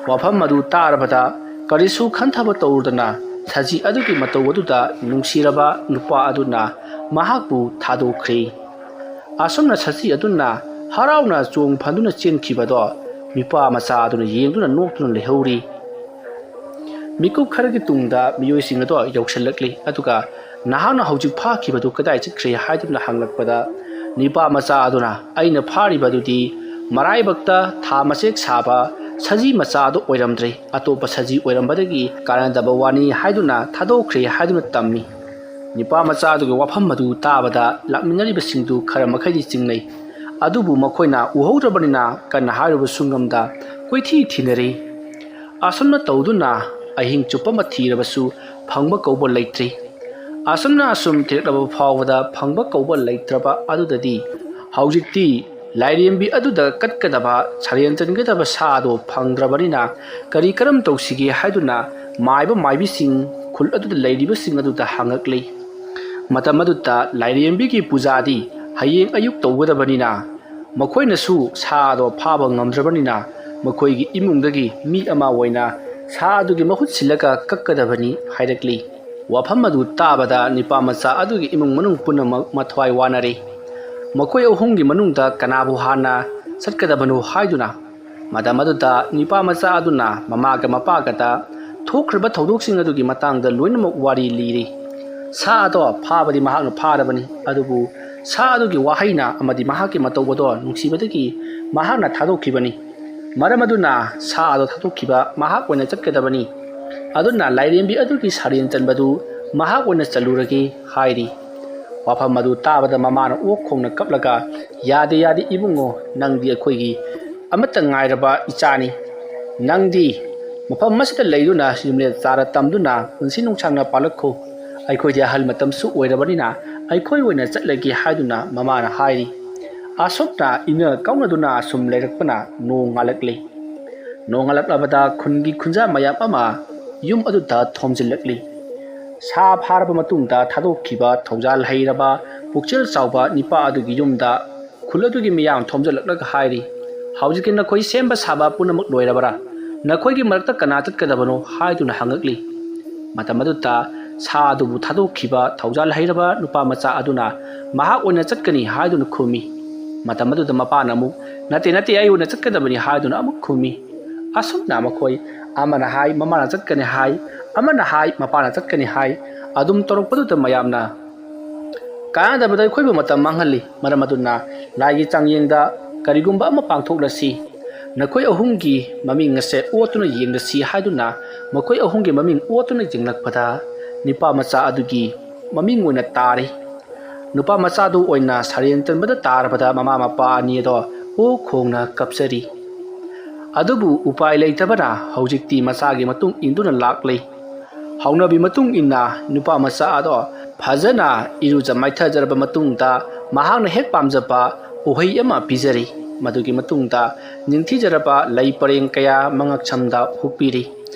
ꯋꯥꯐꯝ ꯑꯗꯨ ꯇꯥꯔꯕꯗ ꯀꯔꯤꯁꯨ ꯈꯟꯊꯕ ꯇꯧꯔꯨꯗꯅ ꯁꯖꯤ ꯑꯗꯨꯒꯤ ꯃꯇꯧ ꯑꯗꯨꯗ ꯅꯨꯡꯁꯤꯔꯕ ꯅꯨꯄꯥ ꯑꯗꯨꯅ ꯃꯍꯥꯛꯄꯨ ꯊꯥꯗꯣꯛꯈ꯭ꯔꯤ꯫ ꯑꯁꯨꯝꯅ ꯁꯖꯤ ꯑꯗꯨꯅ ꯍꯔꯥꯎꯅ ꯆꯣꯡ ꯐꯟꯗꯨꯅ ꯆꯦꯟꯈꯤꯕꯗꯣ ꯅꯨꯄꯥ ꯃꯆꯥ ꯑꯗꯨꯅ ꯌꯦꯡꯗꯨꯅ ꯅꯣꯛꯇꯨꯅ ꯂꯩꯍꯧꯔꯤ꯫ ꯃꯤꯀꯨꯞ ꯈꯔꯒꯤ ꯇꯨꯡꯗ ꯃꯤꯑꯣꯏꯁꯤꯡ ꯑꯗꯣ ꯌꯧꯁꯤꯜꯂꯛꯂꯤ, ꯑꯗꯨꯒ "ꯅꯍꯥꯛꯅ ꯍꯧꯖꯤꯛ ꯐꯥꯈꯤꯕꯗꯨ ꯀꯗꯥꯏ ꯆꯠꯈ꯭ꯔꯦ?" ꯍꯥꯏꯗꯨꯅ ꯍꯪꯂꯛꯄꯗ ꯅꯤꯄꯥ ꯃꯆꯥ ꯑꯗꯨꯅ, "ꯑꯩꯅ ꯐꯥꯔꯤꯕꯗꯨꯗꯤ ꯃꯔꯥꯏꯕꯛꯇ ꯊꯥ ꯃꯆꯦꯛ ꯁꯥꯕ ꯁꯖꯤ ꯃꯆꯥ ꯑꯗꯨ ꯑꯣꯏꯔꯝꯗ꯭ꯔꯦ, ꯑꯇꯣꯞꯄ ꯁꯖꯤ ꯑꯣꯏꯔꯝꯕꯗꯒꯤ ꯀꯥꯟꯅꯗꯕ ꯋꯥꯅꯤ" ꯍꯥꯏꯗꯨꯅ ꯊꯥꯗꯣꯛꯈ꯭ꯔꯦ ꯍꯥꯏꯗꯨꯅ ꯇꯝꯃꯤ꯫ ꯅꯤꯄꯥ ꯃꯆꯥ ꯑꯗꯨꯒꯤ ꯋꯥꯐꯝ ꯑꯗꯨ ꯇꯥꯕꯗ ꯂꯥꯛꯃꯤꯟꯅꯔꯤꯕꯁꯤꯡꯗꯨ ꯈꯔ ꯃꯈꯩꯗꯤ ꯆꯤꯡꯅꯩ, ꯑꯗꯨꯕꯨ ꯃꯈꯣꯏꯅ ꯎꯍꯧꯗ꯭ꯔꯕꯅꯤꯅ ꯀꯟꯅ ꯍꯥꯏꯔꯨꯕꯁꯨ ꯉꯝꯗ ꯀꯣꯏꯊꯤ ꯊꯤꯅꯔꯤ꯫ ꯑꯁꯨꯝꯅ ꯇꯧꯗꯨꯅ ꯑꯍꯤꯡ ꯆꯨꯞꯄ ꯑꯃ ꯊꯤꯔꯕꯁꯨ ꯐꯪꯕ ꯀꯧꯕ ꯂꯩꯇ꯭ꯔꯤ꯫ ꯑꯁꯨꯝꯅ ꯑꯁꯨꯝ ꯊꯤꯔꯛꯂꯕ ꯐꯥꯎꯕꯗ ꯐꯪꯕ ꯀꯧꯕ ꯂꯩꯇ꯭ꯔꯕ ꯑꯗꯨꯗꯗꯤ ꯍꯧꯖꯤꯛꯇꯤ ꯂꯥꯏꯔꯦꯝꯕꯤ ꯑꯗꯨꯗ ꯀꯠꯀꯗꯕ, ꯁꯔꯦꯟ ꯆꯟꯒꯗꯕ ꯁꯥ ꯑꯗꯨ ꯐꯪꯗ꯭ꯔꯕꯅꯤꯅ ꯀꯔꯤ ꯀꯔꯝ ꯇꯧꯁꯤꯒꯦ ꯍꯥꯏꯗꯨꯅ ꯃꯥꯏꯕ ꯃꯥꯏꯕꯤꯁꯤꯡ ꯈꯨꯜ ꯑꯗꯨꯗ ꯂꯩꯔꯤꯕꯁꯤꯡ ꯑꯗꯨꯗ ꯍꯪꯉꯛꯂꯤ꯫ ꯃꯇꯝ ꯑꯗꯨꯗ ꯂꯥꯏꯔꯦꯝꯕꯤꯒꯤ ꯄꯨꯖꯥꯗꯤ ꯍꯌꯦꯡ ꯑꯌꯨꯛ ꯇꯧꯒꯗꯕꯅꯤꯅ ꯃꯈꯣꯏꯅꯁꯨ ꯁꯥ ꯑꯗꯣ ꯐꯥꯕ ꯉꯝꯗ꯭ꯔꯕꯅꯤꯅ ꯃꯈꯣꯏꯒꯤ ꯏꯃꯨꯡꯗꯒꯤ ꯃꯤ ꯑꯃ ꯑꯣꯏꯅ ꯁꯥ ꯑꯗꯨꯒꯤ ꯃꯍꯨꯠ ꯁꯤꯜꯂꯒ ꯀꯛꯀꯗꯕꯅꯤ ꯍꯥꯏꯔꯛꯂꯤ꯫ ꯋꯥꯐꯝ ꯑꯗꯨ ꯇꯥꯕꯗ ꯅꯤꯄꯥ ꯃꯆꯥ ꯑꯗꯨꯒꯤ ꯏꯃꯨꯡ ꯃꯅꯨꯡ ꯄꯨꯝꯅꯃꯛ ꯃꯊ꯭ꯋꯥꯏ ꯋꯥꯅꯔꯦ꯫ ꯃꯈꯣꯏ ꯑꯍꯨꯝꯒꯤ ꯃꯅꯨꯡꯗ ꯀꯅꯥꯕꯨ ꯍꯥꯟꯅ ꯆꯠꯀꯗꯕꯅꯣ ꯍꯥꯏꯗꯨꯅ ꯃꯇꯝ ꯑꯗꯨꯗ ꯅꯨꯄꯥ ꯃꯆꯥ ꯑꯗꯨꯅ ꯃꯃꯥꯒ ꯃꯄꯥꯒꯗ ꯊꯣꯛꯈ꯭ꯔꯤꯕ ꯊꯧꯗꯣꯛꯁꯤꯡ ꯑꯗꯨꯒꯤ ꯃꯇꯥꯡꯗ ꯂꯣꯏꯅꯃꯛ ꯋꯥꯔꯤ ꯂꯤꯔꯤ꯫ ꯁꯥ ꯑꯗꯣ ꯐꯥꯕꯗꯤ ꯃꯍꯥꯛꯅ ꯐꯥꯔꯕꯅꯤ, ꯑꯗꯨꯕꯨ ꯁꯥ ꯑꯗꯨꯒꯤ ꯋꯥꯍꯩꯅ ꯑꯃꯗꯤ ꯃꯍꯥꯛꯀꯤ ꯃꯇꯧ ꯑꯗꯣ ꯅꯨꯡꯁꯤꯕꯗꯒꯤ ꯃꯍꯥꯛꯅ ꯊꯥꯗꯣꯛꯈꯤꯕꯅꯤ꯫ ꯃꯔꯝ ꯑꯗꯨꯅ ꯁꯥ ꯑꯗꯣ ꯊꯥꯗꯣꯛꯈꯤꯕ ꯃꯍꯥꯛ ꯑꯣꯏꯅ ꯆꯠꯀꯗꯕꯅꯤ꯫ ꯑꯗꯨꯅ ꯂꯥꯏꯔꯦꯝꯕꯤ ꯑꯗꯨꯒꯤ ꯁꯥꯔꯦꯟ ꯆꯟꯕꯗꯨ ꯃꯍꯥꯛ ꯑꯣꯏꯅ ꯆꯜꯂꯨꯔꯒꯦ ꯍꯥꯏꯔꯤ꯫ ꯋꯥꯐꯝ ꯑꯗꯨ ꯇꯥꯕꯗ ꯃꯃꯥꯅ ꯑꯣꯛ ꯈꯣꯡꯅ ꯀꯞꯂꯒ, "ꯌꯥꯗꯦ, ꯌꯥꯗꯦ ꯏꯕꯨꯡꯉꯣ, ꯅꯪꯗꯤ ꯑꯩꯈꯣꯏꯒꯤ ꯑꯃꯠꯇ ꯉꯥꯏꯔꯕ ꯏꯆꯥꯅꯤ꯫ ꯅꯪꯗꯤ ꯃꯐꯝ ꯑꯁꯤꯗ ꯂꯩꯗꯨꯅ ꯌꯨꯝꯂꯦꯟ ꯆꯥꯔ ꯇꯝꯗꯨꯅ ꯄꯨꯟꯁꯤ ꯅꯨꯡꯁꯥꯡꯅ ꯄꯥꯜꯂꯛꯈꯣ꯫ ꯑꯩꯈꯣꯏꯗꯤ ꯑꯍꯜ ꯃꯇꯝꯁꯨ ꯑꯣꯏꯔꯕꯅꯤꯅ ꯑꯩꯈꯣꯏ ꯑꯣꯏꯅ ꯆꯠꯂꯒꯦ" ꯍꯥꯏꯗꯨꯅ ꯃꯃꯥꯅ ꯍꯥꯏꯔꯤ꯫ ꯑꯁꯨꯝꯅ ꯏꯅ ꯀꯥꯎꯅꯗꯨꯅ ꯑꯁꯨꯝ ꯂꯩꯔꯛꯄꯅ ꯅꯣꯡ ꯉꯥꯜꯂꯛꯂꯤ꯫ ꯅꯣꯡꯉꯥꯜꯂꯛꯂꯕꯗ ꯈꯨꯟꯒꯤ ꯈꯨꯟꯖꯥ ꯃꯌꯥꯝ ꯑꯃ ꯌꯨꯝ ꯑꯗꯨꯗ ꯊꯣꯝꯖꯤꯜꯂꯛꯂꯤ꯫ ꯁꯥ ꯐꯥꯔꯕ ꯃꯇꯨꯡꯗ ꯊꯥꯗꯣꯛꯈꯤꯕ ꯊꯧꯖꯥꯜ ꯍꯩꯔꯕ ꯄꯨꯛꯆꯦꯜ ꯆꯥꯎꯕ ꯅꯤꯄꯥ ꯑꯗꯨꯒꯤ ꯌꯨꯝꯗ ꯈꯨꯜ ꯑꯗꯨꯒꯤ ꯃꯤꯌꯥꯝ ꯊꯣꯝꯖꯤꯜꯂꯛꯂꯒ ꯍꯥꯏꯔꯤ, "ꯍꯧꯖꯤꯛꯇꯤ ꯅꯈꯣꯏ ꯁꯦꯝꯕ ꯁꯥꯕ ꯄꯨꯝꯅꯃꯛ ꯂꯣꯏꯔꯕꯔꯥ? ꯅꯈꯣꯏꯒꯤ ꯃꯔꯛꯇ ꯀꯅꯥ ꯆꯠꯀꯗꯕꯅꯣ?" ꯍꯥꯏꯗꯨꯅ ꯍꯪꯉꯛꯂꯤ꯫ ꯃꯇꯝ ꯑꯗꯨꯗ ꯁꯥ ꯑꯗꯨꯕꯨ ꯊꯥꯗꯣꯛꯈꯤꯕ ꯊꯧꯖꯥꯜ ꯍꯩꯔꯕ ꯅꯨꯄꯥ ꯃꯆꯥ ꯑꯗꯨꯅ ꯃꯍꯥꯛ ꯑꯣꯏꯅ ꯆꯠꯀꯅꯤ ꯍꯥꯏꯗꯨꯅ ꯈꯨꯝꯃꯤ꯫ ꯃꯇꯝ ꯑꯗꯨꯗ ꯃꯄꯥꯅ ꯑꯃꯨꯛ, "ꯅꯠꯇꯦ, ꯅꯠꯇꯦ, ꯑꯩ ꯑꯣꯏꯅ ꯆꯠꯀꯗꯕꯅꯤ" ꯍꯥꯏꯗꯨꯅ ꯑꯃꯨꯛ ꯈꯨꯝꯃꯤ꯫ ꯑꯁꯨꯝꯅ ꯃꯈꯣꯏ ꯑꯃꯅ ꯍꯥꯏ ꯃꯃꯥꯅ ꯆꯠꯀꯅꯤ ꯍꯥꯏ, ꯑꯃꯅ ꯍꯥꯏ ꯃꯄꯥꯅ ꯆꯠꯀꯅꯤ ꯍꯥꯏ, ꯑꯗꯨꯝ ꯇꯧꯔꯛꯄꯗꯨꯗ ꯃꯌꯥꯝꯅ ꯀꯥꯟꯅꯗꯕꯗ ꯑꯩꯈꯣꯏꯕꯨ ꯃꯇꯝ ꯃꯥꯡꯍꯜꯂꯤ꯫ ꯃꯔꯝ ꯑꯗꯨꯅ ꯂꯥꯏꯒꯤ ꯆꯥꯡꯌꯦꯡꯗ ꯀꯔꯤꯒꯨꯝꯕ ꯑꯃ ꯄꯥꯡꯊꯣꯛꯂꯁꯤ꯫ ꯅꯈꯣꯏ ꯑꯍꯨꯝꯒꯤ ꯃꯃꯤꯡ ꯑꯁꯦ ꯑꯣꯠꯇꯨꯅ ꯌꯦꯡꯂꯁꯤ ꯍꯥꯏꯗꯨꯅ ꯃꯈꯣꯏ ꯑꯍꯨꯝꯒꯤ ꯃꯃꯤꯡ ꯑꯣꯠꯇꯨꯅ ꯌꯦꯡꯂꯛꯄꯗ ꯅꯨꯄꯥ ꯃꯆꯥ ꯑꯗꯨꯒꯤ ꯃꯃꯤꯡ ꯑꯣꯏꯅ ꯇꯥꯔꯤ꯫ ꯅꯨꯄꯥ ꯃꯆꯥꯗꯨ ꯑꯣꯏꯅ ꯁꯔꯦꯟ ꯆꯟꯕꯗ ꯇꯥꯔꯕꯗ ꯃꯃꯥ ꯃꯄꯥ ꯑꯅꯤ ꯑꯗꯣ ꯑꯣꯛ ꯈꯣꯡꯅ ꯀꯞꯆꯔꯤ꯫ ꯑꯗꯨꯕꯨ ꯎꯄꯥꯏ ꯂꯩꯇꯕꯅ ꯍꯧꯖꯤꯛꯇꯤ ꯃꯆꯥꯒꯤ ꯃꯇꯨꯡ ꯏꯟꯗꯨꯅ ꯂꯥꯛꯂꯤ꯫ ꯍꯧꯅꯕꯤ ꯃꯇꯨꯡ ꯏꯟꯅ ꯅꯨꯄꯥ ꯃꯆꯥ ꯑꯗꯣ ꯐꯖꯅ ꯏꯔꯨꯖ ꯃꯥꯏꯊꯖꯔꯕ ꯃꯇꯨꯡꯗ ꯃꯍꯥꯛꯅ ꯍꯦꯛ ꯄꯥꯝꯖꯕ ꯎꯍꯩ ꯑꯃ ꯄꯤꯖꯔꯤ꯫ ꯃꯗꯨꯒꯤ ꯃꯇꯨꯡꯗ ꯅꯤꯡꯊꯤꯖꯔꯕ ꯂꯩ ꯄꯔꯦꯡ ꯀꯌꯥ ꯃꯉꯛꯁꯝꯗ ꯍꯨꯛꯄꯤꯔꯤ꯫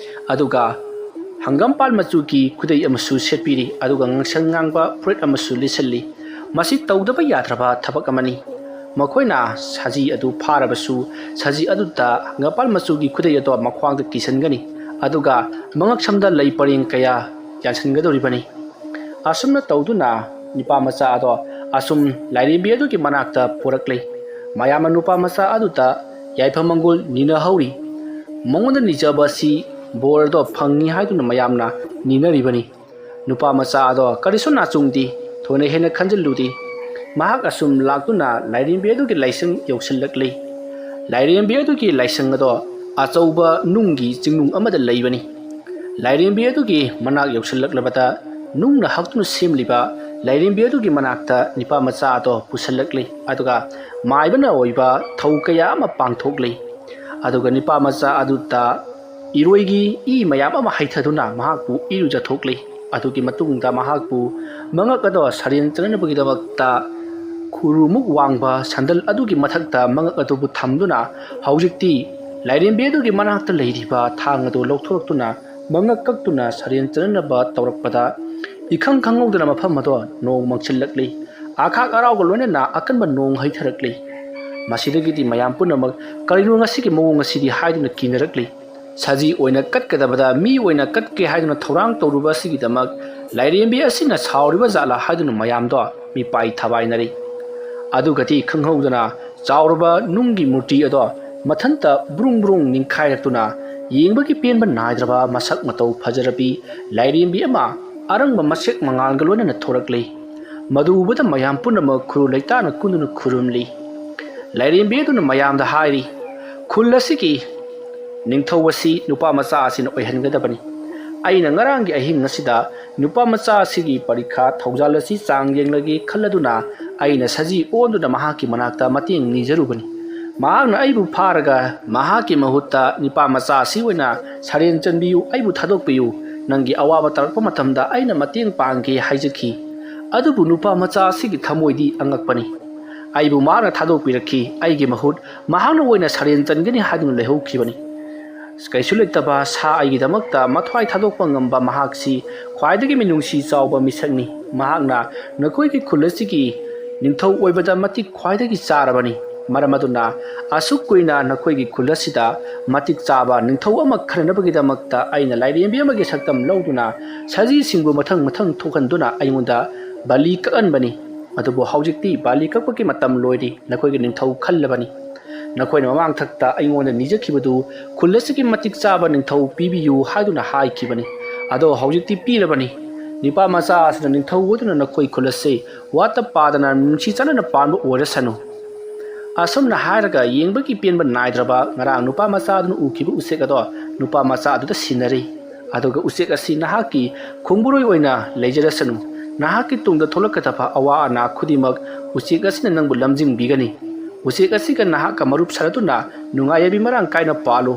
ꯑꯗꯨꯒ ꯍꯪꯒꯥꯝꯄꯥꯜ ꯃꯆꯨꯒꯤ ꯈꯨꯗꯩ ꯑꯃꯁꯨ ꯁꯦꯠꯄꯤꯔꯤ꯫ ꯑꯗꯨꯒ ꯉꯛꯁꯪ ꯉꯥꯡꯕ ꯐꯨꯔꯤꯠ ꯑꯃꯁꯨ ꯂꯤꯠꯁꯤꯜꯂꯤ꯫ ꯃꯁꯤ ꯇꯧꯗꯕ ꯌꯥꯗ꯭ꯔꯕ ꯊꯕꯛ ꯑꯃꯅꯤ꯫ ꯃꯈꯣꯏꯅ ꯁꯖꯤ ꯑꯗꯨ ꯐꯥꯔꯕꯁꯨ ꯁꯖꯤ ꯑꯗꯨꯗ ꯍꯪꯒꯥꯝꯄꯥꯜ ꯃꯆꯨꯒꯤ ꯈꯨꯗꯩ ꯑꯗꯣ ꯃꯈ꯭ꯋꯥꯡꯗ ꯀꯤꯁꯤꯟꯒꯅꯤ꯫ ꯑꯗꯨꯒ ꯃꯉꯛꯁꯝꯗ ꯂꯩ ꯄꯔꯦꯡ ꯀꯌꯥ ꯌꯥꯟꯁꯤꯟꯒꯗꯧꯔꯤꯕꯅꯤ꯫ ꯑꯁꯨꯝꯅ ꯇꯧꯗꯨꯅ ꯅꯨꯄꯥ ꯃꯆꯥ ꯑꯗꯣ ꯑꯁꯨꯝ ꯂꯥꯏꯔꯦꯝꯕꯤ ꯑꯗꯨꯒꯤ ꯃꯅꯥꯛꯇ ꯄꯨꯔꯛꯂꯦ꯫ ꯃꯌꯥꯝꯅ ꯅꯨꯄꯥ ꯃꯆꯥ ꯑꯗꯨꯗ ꯌꯥꯏꯐ ꯃꯪꯒꯣꯜ ꯅꯤꯅꯍꯧꯔꯤ꯫ ꯃꯉꯣꯟꯗ ꯅꯤꯖꯕ ꯑꯁꯤ ꯕꯣꯔ ꯑꯗꯣ ꯐꯪꯉꯤ ꯍꯥꯏꯗꯨꯅ ꯃꯌꯥꯝꯅ ꯅꯤꯅꯔꯤꯕꯅꯤ꯫ ꯅꯨꯄꯥ ꯃꯆꯥ ꯑꯗꯣ ꯀꯔꯤꯁꯨ ꯅꯥꯆꯨꯡꯗꯦ, ꯊꯣꯏꯅ ꯍꯦꯟꯅ ꯈꯟꯖꯤꯜꯂꯨꯗꯦ꯫ ꯃꯍꯥꯛ ꯑꯁꯨꯝ ꯂꯥꯛꯇꯨꯅ ꯂꯥꯏꯔꯦꯝꯕꯤ ꯑꯗꯨꯒꯤ ꯂꯥꯏꯁꯪ ꯌꯧꯁꯤꯜꯂꯛꯂꯤ꯫ ꯂꯥꯏꯔꯦꯝꯕꯤ ꯑꯗꯨꯒꯤ ꯂꯥꯏꯁꯪ ꯑꯗꯣ ꯑꯆꯧꯕ ꯅꯨꯡꯒꯤ ꯆꯤꯡꯅꯨꯡ ꯑꯃꯗ ꯂꯩꯕꯅꯤ꯫ ꯂꯥꯏꯔꯦꯝꯕꯤ ꯑꯗꯨꯒꯤ ꯃꯅꯥꯛ ꯌꯧꯁꯤꯜꯂꯛꯂꯕꯗ, ꯅꯨꯡꯅ ꯍꯛꯇꯨꯅ ꯁꯦꯝꯂꯤꯕ ꯂꯥꯏꯔꯦꯝꯕꯤ ꯑꯗꯨꯒꯤ ꯃꯅꯥꯛꯇ ꯅꯨꯄꯥ ꯃꯆꯥ ꯑꯗꯣ ꯄꯨꯁꯤꯜꯂꯛꯂꯤ꯫ ꯑꯗꯨꯒ ꯃꯥꯏꯕꯅ ꯑꯣꯏꯕ ꯊꯧ ꯀꯌꯥ ꯑꯃ ꯄꯥꯡꯊꯣꯛꯂꯤ꯫ ꯑꯗꯨꯒ ꯅꯨꯄꯥ ꯃꯆꯥ ꯑꯗꯨꯗ ꯏꯔꯣꯏꯒꯤ ꯏ ꯃꯌꯥꯝ ꯑꯃ ꯍꯩꯊꯗꯨꯅ ꯃꯍꯥꯛꯄꯨ ꯏꯔꯨꯖꯊꯣꯛꯂꯤ꯫ ꯑꯗꯨꯒꯤ ꯃꯇꯨꯡꯗ ꯃꯍꯥꯛꯄꯨ ꯃꯉꯛ ꯑꯗꯣ ꯁꯔꯦꯟ ꯆꯠꯅꯅꯕꯒꯤꯗꯃꯛꯇ ꯈꯨꯔꯨꯃꯨꯛ ꯋꯥꯡꯕ ꯁꯟꯗꯜ ꯑꯗꯨꯒꯤ ꯃꯊꯛꯇ ꯃꯉꯛ ꯑꯗꯨꯕꯨ ꯊꯝꯗꯨꯅ, ꯍꯧꯖꯤꯛꯇꯤ ꯂꯥꯏꯔꯦꯝꯕꯤ ꯑꯗꯨꯒꯤ ꯃꯅꯥꯛꯇ ꯂꯩꯔꯤꯕ ꯊꯥꯡ ꯑꯗꯨ ꯂꯧꯊꯣꯔꯛꯇꯨꯅ ꯃꯉꯛ ꯀꯛꯇꯨꯅ ꯁꯔꯦꯟ ꯆꯠꯅꯅꯕ ꯇꯧꯔꯛꯄꯗ, ꯏꯈꯪ ꯈꯪꯍꯧꯗꯅ ꯃꯐꯝ ꯑꯗꯣ ꯅꯣꯡ ꯃꯪꯁꯤꯜꯂꯛꯂꯤ꯫ ꯑꯈꯥꯛ ꯑꯔꯥꯎꯒ ꯂꯣꯏꯅꯅ ꯑꯀꯟꯕ ꯅꯣꯡ ꯍꯩꯊꯔꯛꯂꯤ꯫ ꯃꯁꯤꯗꯒꯤꯗꯤ ꯃꯌꯥꯝ ꯄꯨꯝꯅꯃꯛ "ꯀꯔꯤꯅꯣ ꯉꯁꯤꯒꯤ ꯃꯑꯣꯡ ꯑꯁꯤꯗꯤ?" ꯍꯥꯏꯗꯨꯅ ꯀꯤꯅꯔꯛꯂꯤ꯫ ꯁꯖꯤ ꯑꯣꯏꯅ ꯀꯠꯀꯗꯕꯗ ꯃꯤ ꯑꯣꯏꯅ ꯀꯠꯀꯦ ꯍꯥꯏꯗꯨꯅ ꯊꯧꯔꯥꯡ ꯇꯧꯔꯨꯕ ꯑꯁꯤꯒꯤꯗꯃꯛ ꯂꯥꯏꯔꯦꯝꯕꯤ ꯑꯁꯤꯅ ꯁꯥꯎꯔꯤꯕ ꯖꯥꯠꯂꯥ ꯍꯥꯏꯗꯨꯅ ꯃꯌꯥꯝꯗꯣ ꯃꯤꯄꯥꯏ ꯊꯕꯥꯏꯅꯔꯤ꯫ ꯑꯗꯨꯒꯗꯤ ꯈꯪꯍꯧꯗꯅ ꯆꯥꯎꯔꯕ ꯅꯨꯡꯒꯤ ꯃꯨꯔꯇꯤ ꯑꯗꯣ ꯃꯊꯟꯇ ꯕ꯭ꯔꯨꯡ ꯕ꯭ꯔꯨꯡ ꯅꯤꯡꯈꯥꯏꯔꯛꯇꯨꯅ, ꯌꯦꯡꯕꯒꯤ ꯄꯦꯟꯕ ꯅꯥꯏꯗ꯭ꯔꯕ ꯃꯁꯛ ꯃꯇꯧ ꯐꯖꯔꯕꯤ ꯂꯥꯏꯔꯦꯝꯕꯤ ꯑꯃ ꯑꯔꯪꯕ ꯃꯁꯦꯛ ꯃꯉꯥꯜꯒ ꯂꯣꯏꯅꯅ ꯊꯣꯔꯛꯂꯤ꯫ ꯃꯗꯨ ꯎꯕꯗ ꯃꯌꯥꯝ ꯄꯨꯝꯅꯃꯛ ꯈꯨꯔꯨ ꯂꯩꯇꯥꯅ ꯀꯨꯟꯗꯨꯅ ꯈꯨꯔꯨꯝꯂꯤ꯫ ꯂꯥꯏꯔꯦꯝꯕꯤ ꯑꯗꯨꯅ ꯃꯌꯥꯝꯗ ꯍꯥꯏꯔꯤ, "ꯈꯨꯜ ꯑꯁꯤꯒꯤ ꯅꯤꯡꯊꯧ ꯑꯁꯤ ꯅꯨꯄꯥ ꯃꯆꯥ ꯑꯁꯤꯅ ꯑꯣꯏꯍꯟꯒꯗꯕꯅꯤ꯫ ꯑꯩꯅ ꯉꯔꯥꯡꯒꯤ ꯑꯍꯤꯡ ꯑꯁꯤꯗ ꯅꯨꯄꯥ ꯃꯆꯥ ꯑꯁꯤꯒꯤ ꯄꯔꯤꯈꯥ ꯊꯧꯖꯥꯜ ꯑꯁꯤ ꯆꯥꯡ ꯌꯦꯡꯂꯒꯦ ꯈꯜꯂꯗꯨꯅ ꯑꯩꯅ ꯁꯖꯤ ꯑꯣꯟꯗꯨꯅ ꯃꯍꯥꯛꯀꯤ ꯃꯅꯥꯛꯇ ꯃꯇꯦꯡ ꯅꯤꯖꯔꯨꯕꯅꯤ꯫ ꯃꯍꯥꯛꯅ ꯑꯩꯕꯨ ꯐꯥꯔꯒ ꯃꯍꯥꯛꯀꯤ ꯃꯍꯨꯠꯇ ꯅꯨꯄꯥ ꯃꯆꯥ ꯑꯁꯤ ꯑꯣꯏꯅ ꯁꯔꯦꯟ ꯆꯟꯕꯤꯌꯨ, ꯑꯩꯕꯨ ꯊꯥꯗꯣꯛꯄꯤꯌꯨ, ꯅꯪꯒꯤ ꯑꯋꯥꯕ ꯇꯥꯔꯛꯄ ꯃꯇꯝꯗ ꯑꯩꯅ ꯃꯇꯦꯡ ꯄꯥꯡꯒꯦ" ꯍꯥꯏꯖꯈꯤ꯫ ꯑꯗꯨꯕꯨ ꯅꯨꯄꯥ ꯃꯆꯥ ꯑꯁꯤꯒꯤ ꯊꯃꯣꯏꯗꯤ ꯑꯉꯛꯄꯅꯤ꯫ ꯑꯩꯕꯨ ꯃꯍꯥꯛꯅ ꯊꯥꯗꯣꯛꯄꯤꯔꯛꯈꯤ꯫ ꯑꯩꯒꯤ ꯃꯍꯨꯠ ꯃꯍꯥꯛꯅ ꯑꯣꯏꯅ ꯁꯔꯦꯟ ꯆꯟꯒꯅꯤ ꯍꯥꯏꯗꯨꯅ ꯂꯩꯍꯧꯈꯤꯕꯅꯤ꯫ ꯀꯩꯁꯨ ꯂꯩꯇꯕ ꯁꯥ ꯑꯩꯒꯤꯗꯃꯛꯇ ꯃꯊ꯭ꯋꯥꯏ ꯊꯥꯗꯣꯛꯄ ꯉꯝꯕ ꯃꯍꯥꯛꯁꯤ ꯈ꯭ꯋꯥꯏꯗꯒꯤ ꯃꯤꯅꯨꯡꯁꯤ ꯆꯥꯎꯕ ꯃꯤꯁꯛꯅꯤ꯫ ꯃꯍꯥꯛꯅ ꯅꯈꯣꯏꯒꯤ ꯈꯨꯜ ꯑꯁꯤꯒꯤ ꯅꯤꯡꯊꯧ ꯑꯣꯏꯕꯗ ꯃꯇꯤꯛ ꯈ꯭ꯋꯥꯏꯗꯒꯤ ꯆꯥꯔꯕꯅꯤ꯫ ꯃꯔꯝ ꯑꯗꯨꯅ ꯑꯁꯨꯛ ꯀꯨꯏꯅ ꯅꯈꯣꯏꯒꯤ ꯈꯨꯜ ꯑꯁꯤꯗ ꯃꯇꯤꯛ ꯆꯥꯕ ꯅꯤꯡꯊꯧ ꯑꯃ ꯈꯟꯅꯅꯕꯒꯤꯗꯃꯛꯇ ꯑꯩꯅ ꯂꯥꯏꯔꯦꯝꯕꯤ ꯑꯃꯒꯤ ꯁꯛꯇꯝ ꯂꯧꯗꯨꯅ ꯁꯖꯤꯁꯤꯡꯕꯨ ꯃꯊꯪ ꯃꯊꯪ ꯊꯣꯛꯍꯟꯗꯨꯅ ꯑꯩꯉꯣꯟꯗ ꯕꯂꯤ ꯀꯛꯍꯟꯕꯅꯤ꯫ ꯑꯗꯨꯕꯨ ꯍꯧꯖꯤꯛꯇꯤ ꯕꯂꯤ ꯀꯛꯄꯒꯤ ꯃꯇꯝ ꯂꯣꯏꯔꯤ꯫ ꯅꯈꯣꯏꯒꯤ ꯅꯤꯡꯊꯧ ꯈꯜꯂꯕꯅꯤ꯫ ꯅꯈꯣꯏꯅ ꯃꯃꯥꯡꯊꯛꯇ ꯑꯩꯉꯣꯟꯗ ꯅꯤꯖꯈꯤꯕꯗꯨ ꯈꯨꯜ ꯑꯁꯤꯒꯤ ꯃꯇꯤꯛ ꯆꯥꯕ ꯅꯤꯡꯊꯧ ꯄꯤꯕꯤꯌꯨ ꯍꯥꯏꯗꯨꯅ ꯍꯥꯏꯈꯤꯕꯅꯤ꯫ ꯑꯗꯣ ꯍꯧꯖꯤꯛꯇꯤ ꯄꯤꯔꯕꯅꯤ꯫ ꯅꯤꯄꯥ ꯃꯆꯥ ꯑꯁꯤꯅ ꯅꯤꯡꯊꯧ ꯑꯣꯏꯗꯨꯅ ꯅꯈꯣꯏ ꯈꯨꯜ ꯑꯁꯤ ꯋꯥꯠꯇ ꯄꯥꯗꯅ ꯅꯨꯡꯁꯤ ꯆꯥꯟꯅꯅ ꯄꯥꯟꯕ ꯑꯣꯏꯔꯁꯅꯨ꯫ ꯑꯁꯨꯝꯅ ꯍꯥꯏꯔꯒ ꯌꯦꯡꯕꯒꯤ ꯄꯦꯟꯕ ꯅꯥꯏꯗ꯭ꯔꯕ ꯉꯔꯥꯡ ꯅꯨꯄꯥ ꯃꯆꯥ ꯑꯗꯨꯅ ꯎꯈꯤꯕ ꯎꯆꯦꯛ ꯑꯗꯣ ꯅꯨꯄꯥ ꯃꯆꯥ ꯑꯗꯨꯗ ꯁꯤꯟꯅꯔꯤ꯫ ꯑꯗꯨꯒ ꯎꯆꯦꯛ ꯑꯁꯤ ꯅꯍꯥꯛꯀꯤ ꯈꯣꯡꯕꯨꯔꯣꯏ ꯑꯣꯏꯅ ꯂꯩꯖꯔꯁꯅꯨ꯫ ꯅꯍꯥꯛꯀꯤ ꯇꯨꯡꯗ ꯊꯣꯛꯂꯛꯀꯗꯕ ꯑꯋꯥ ꯑꯅꯥ ꯈꯨꯗꯤꯡꯃꯛ ꯎꯆꯦꯛ ꯑꯁꯤꯅ ꯅꯪꯕꯨ ꯂꯝꯖꯤꯡꯕꯤꯒꯅꯤ꯫ ꯎꯆꯦꯛ ꯑꯁꯤꯒ ꯅꯍꯥꯛꯀ ꯃꯔꯨꯞ ꯁꯥꯟꯅꯗꯨꯅ ꯅꯨꯡꯉꯥꯏ ꯌꯥꯏꯕꯤ ꯃꯔꯥꯡ ꯀꯥꯏꯅ ꯄꯥꯜꯂꯨ꯫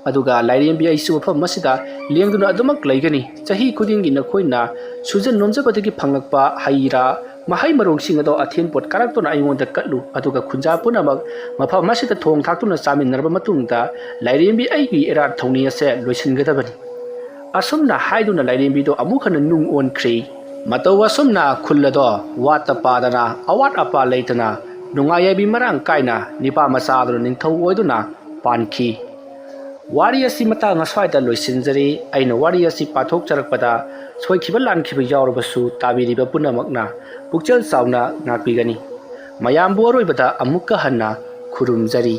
ꯑꯗꯨꯒ ꯂꯥꯏꯔꯦꯝꯕꯤ ꯑꯩꯁꯨ ꯃꯐꯝ ꯑꯁꯤꯗ ꯂꯦꯡꯗꯨꯅ ꯑꯗꯨꯃꯛ ꯂꯩꯒꯅꯤ꯫ ꯆꯍꯤ ꯈꯨꯗꯤꯡꯒꯤ ꯅꯈꯣꯏꯅ ꯁꯨꯖꯟ ꯅꯣꯝꯖꯕꯗꯒꯤ ꯐꯪꯂꯛꯄ ꯍꯩ ꯔꯥ, ꯃꯍꯩ ꯃꯔꯣꯡꯁꯤꯡ ꯑꯗꯣ ꯑꯊꯦꯟ ꯄꯣꯠ ꯀꯥꯔꯛꯇꯨꯅ ꯑꯩꯉꯣꯟꯗ ꯀꯠꯂꯨ꯫ ꯑꯗꯨꯒ ꯈꯨꯟꯖꯥ ꯄꯨꯝꯅꯃꯛ ꯃꯐꯝ ꯑꯁꯤꯗ ꯊꯣꯡ ꯊꯥꯛꯇꯨꯅ ꯆꯥꯃꯤꯟꯅꯔꯕ ꯃꯇꯨꯡꯗ ꯂꯥꯏꯔꯦꯝꯕꯤ ꯑꯩꯒꯤ ꯏꯔꯥꯠ ꯊꯧꯅꯤ ꯑꯁꯦ ꯂꯣꯏꯁꯤꯟꯒꯗꯕꯅꯤ꯫ ꯑꯁꯨꯝꯅ ꯍꯥꯏꯗꯨꯅ ꯂꯥꯏꯔꯦꯝꯕꯤꯗꯣ ꯑꯃꯨꯛ ꯍꯟꯅ ꯅꯨꯡ ꯑꯣꯟꯈ꯭ꯔꯤ꯫ ꯃꯇꯧ ꯑꯁꯨꯝꯅ ꯈꯨꯜ ꯑꯗꯣ ꯋꯥꯠꯇ ꯄꯥꯗꯅ, ꯑꯋꯥꯠ ꯑꯄꯥ ꯂꯩꯇꯅ, ꯅꯨꯡꯉꯥꯏ ꯌꯥꯏꯕꯤ ꯃꯔꯥꯡ ꯀꯥꯏꯅ ꯅꯤꯄꯥ ꯃꯆꯥ ꯑꯗꯨꯅ ꯅꯤꯡꯊꯧ ꯑꯣꯏꯗꯨꯅ ꯄꯥꯟꯈꯤ꯫ ꯋꯥꯔꯤ ꯑꯁꯤ ꯃꯇꯥꯡ ꯑꯁ꯭ꯋꯥꯏꯗ ꯂꯣꯏꯁꯤꯟꯖꯔꯤ꯫ ꯑꯩꯅ ꯋꯥꯔꯤ ꯑꯁꯤ ꯄꯥꯊꯣꯛꯆꯔꯛꯄꯗ ꯁꯣꯏꯈꯤꯕ ꯂꯥꯟꯈꯤꯕ ꯌꯥꯎꯔꯕꯁꯨ ꯇꯥꯕꯤꯔꯤꯕ ꯄꯨꯝꯅꯃꯛꯅ ꯄꯨꯛꯆꯦꯜ ꯆꯥꯎꯅ ꯉꯥꯛꯄꯤꯒꯅꯤ꯫ ꯃꯌꯥꯝꯕꯨ ꯑꯔꯣꯏꯕꯗ ꯑꯃꯨꯛꯀ ꯍꯟꯅ ꯈꯨꯔꯨꯝꯖꯔꯤ꯫